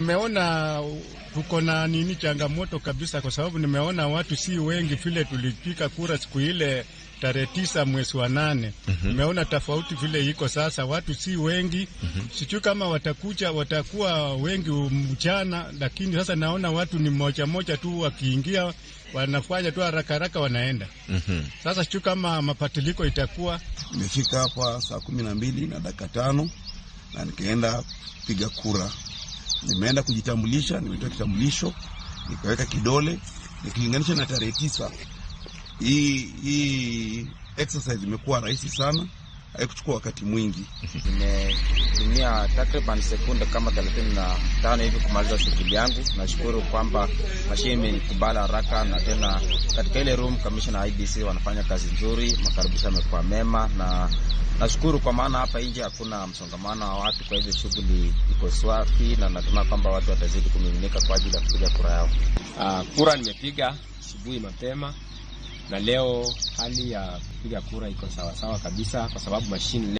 Nimeona tuko na nini changamoto kabisa, kwa sababu nimeona watu si wengi vile tulipiga kura siku ile tarehe 9 mwezi wa 8. Nimeona tofauti vile iko sasa, watu si wengi. Sijui kama watakuja watakuwa wengi mchana, lakini sasa naona watu ni moja moja tu, wakiingia wanafanya tu haraka haraka wanaenda. Sasa sijui kama mabadiliko itakuwa. Nimefika hapa saa 12:05 na nikaenda kupiga kura. Nimeenda kujitambulisha, nimetoa kitambulisho, nikaweka kidole, nikilinganisha na tarehe 9. Hii exercise imekuwa rahisi sana, haikuchukua wakati mwingi. Nimetumia takriban sekunde kama 35 hivi kumaliza shughuli yangu. Nashukuru kwamba mashine imenikubali haraka, na tena katika ile room commissioner IEBC wanafanya kazi nzuri, makaribisho yamekuwa mema, na nashukuru kwa maana hapa nje hakuna msongamano wa watu, kwa hivyo shughuli iko safi, na natumai kwamba watu watazidi kumiminika kwa ajili ya kupiga kura yao. Kura nimepiga asubuhi mapema, na leo hali ya kupiga kura iko sawasawa kabisa, kwa sababu mashine